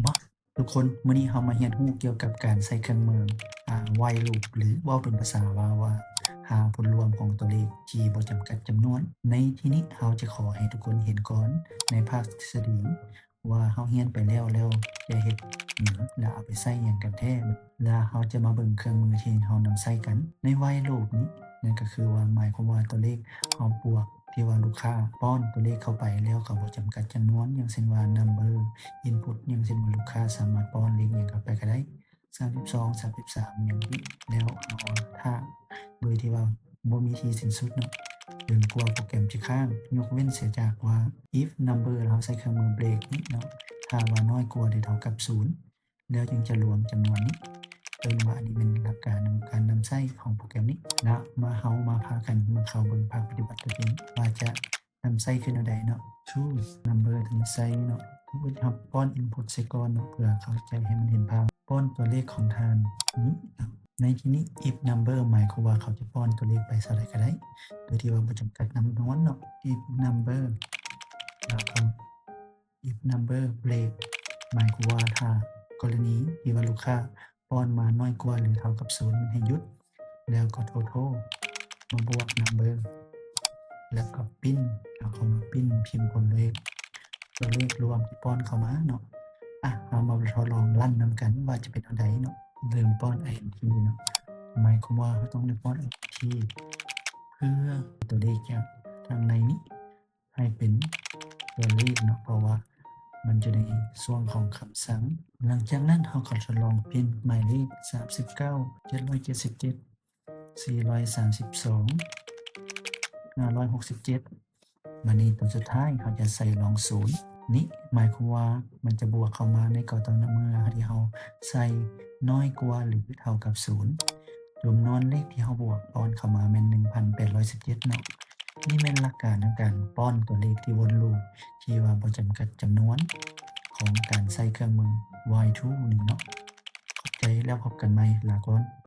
ມາ ທຸກຄົນ, ມື້ນີ້ເຮົາມາຮຽນຮູ້ກ່ຽວກັບການໃຊ້ເຄື່ອງມື ອາ while loop ຫຼື ເວົ້າເປັນພາສາລາວວ່າ ຫາຜົນລວມຂອງຕົວເລກທີ່ບໍ່ຈຳກັດຈຳນວນ. ໃນທີ່ນີ້ເຮົາຈະຂໍໃຫ້ທຸກຄົນເຫັນກ່ອນໃນພາກທິດສະດີວ່າເຮົາຮຽນໄປແລ້ວ ແລ້ວຈະເຮັດຫຍັງ ແລະ ເອົາໄປໃຊ້ຫຍັງກັນແທ້. ແລະ ເຮົາຈະມາເບິ່ງເຄື່ອງມືທີ່ເຮົານຳໃຊ້ກັນໃນ while loop ນີ້ ນັ້ນກໍຄືວ່າ ໝາຍຄວາມວ່າຕົວເລກເຮົາບວກ ທີ່ວ່າລູກຄ້າປ້ອນຕົວເລກເຂົ້າໄປແລ້ວກໍບໍ່ຈຳກັດຈຳນວນ ຢ່າງເຊັ່ນວ່າ number input ຢ່າງເຊັ່ນວ່າລູກຄ້າສາມາດປ້ອນເລກຫຍັງເຂົ້າໄປກໍໄດ້ ສາມສິບສອງ ສາມສິບສາມ ຫຍັງນີ້ ແລ້ວເຮົາຖ້າໂດຍທີ່ວ່າບໍ່ມີທີ່ສິ້ນສຸດເນາະ ຈົນກວ່າໂປຣແກຣມຈະຄ້າງ ຍົກເວັ້ນເສຍຈາກວ່າ if number ເຮົາໃຊ້ເຄື່ອງມື break ນີ້ເນາະ ຖ້າວ່ານ້ອຍກວ່າຫຼືເທົ່າກັບສູນ ແລ້ວຈຶ່ງຈະລວມຈຳນວນນີ້. ເອີ້ນວ່າອັນນີ້ແມ່ນຫຼັກການຂອງການນຳໃຊ້ຂອງໂປຣແກຣມນີ້. ແລ້ວມາ ເຮົາມາພາກັນມາເຂົ້າເບິ່ງພາກປະຕິບັດຕົວຈິງວ່າຈະນຳໃຊ້ຄືແນວໃດເນາະ. Choose number ຕົວນີ້ໃສ່ເນາະ. ສົມມຸດເຮົາປ້ອນ input ໃສ່ກ່ອນເນາະ ເພື່ອເຂົ້າໃຈໃຫ້ມັນເຫັນພາບ. ປ້ອນຕົວເລກຂອງທ່ານນີ້ເນາະ. ໃນທີ່ນີ້ if number ໝາຍຄວາມວ່າເຂົາຈະປ້ອນຕົວເລກໄປເທົ່າໃດກໍໄດ້ ໂດຍທີ່ວ່າບໍ່ຈຳກັດຈຳນວນເນາະ. If number ແລ້ວກໍ if number break ໝາຍຄວາມວ່າຖ້າກໍລະນີທີ່ວ່າລູກຄ້າປ້ອນມານ້ອຍກວ່າຫຼືເທົ່າກັບສູນ ມັນໃຫ້ຢຸດ ແລ້ວກໍ total ມາບວກ number ແລ້ວກໍ print ເອົາເຂົ້າມາ print ພິມຜົນເລກ ຕົວເລກລວມທີ່ປ້ອນເຂົ້າມາເນາະ. ອະ ເຮົາມາທົດລອງຣັນນຳກັນວ່າຈະເປັນແນວໃດເນາະ. ເລີ່ມປ້ອນ int ເນາະ ໝາຍຄວາມວ່າເຮົາຕ້ອງໄດ້ປ້ອນ int ເພື່ອຕົວເລກຈາກທາງໃນນີ້ ໃຫ້ເປັນຕົວເລກເນາະ ເພາະວ່າມັນຢູ່ໃນຊ່ວງຂອງຄຳສັ່ງ. ຫຼັງຈາກນັ້ນເຮົາກໍທົດລອງ print ໝາຍເລກ ສາມສິບເກົ້າ ເຈັດຮ້ອຍເຈັດສິບເຈັດ ສີ່ຮ້ອຍສາມສິບສອງ ຫ້າຮ້ອຍຫົກສິບເຈັດ. ບາດນີ້ຕົວສຸດທ້າຍເຮົາຈະໃສ່ລອງສູນ ນີ້ໝາຍຄວາມວ່າມັນຈະບວກເຂົ້າມາໃນກໍຕໍ່ເມື່ອທີ່ເຮົາໃສ່ນ້ອຍກວ່າຫຼືເທົ່າກັບສູນ. ຈຳນວນເລກທີ່ເຮົາບວກປ້ອນເຂົ້າມາແມ່ນ ໜຶ່ງພັນແປດຮ້ອຍສິບເຈັດ ເນາະ. ນີ້ແມ່ນຫຼັກການຂອງການປ້ອນຕົວເລກທີ່ວົນລູບທີ່ວ່າບໍ່ຈຳກັດຈຳນວນຂອງການໃຊ້ເຄື່ອງມື while tool ນີ້ເນາະ. ຂອບໃຈ ແລ້ວພົບກັນໃໝ່. ລາກ່ອນ.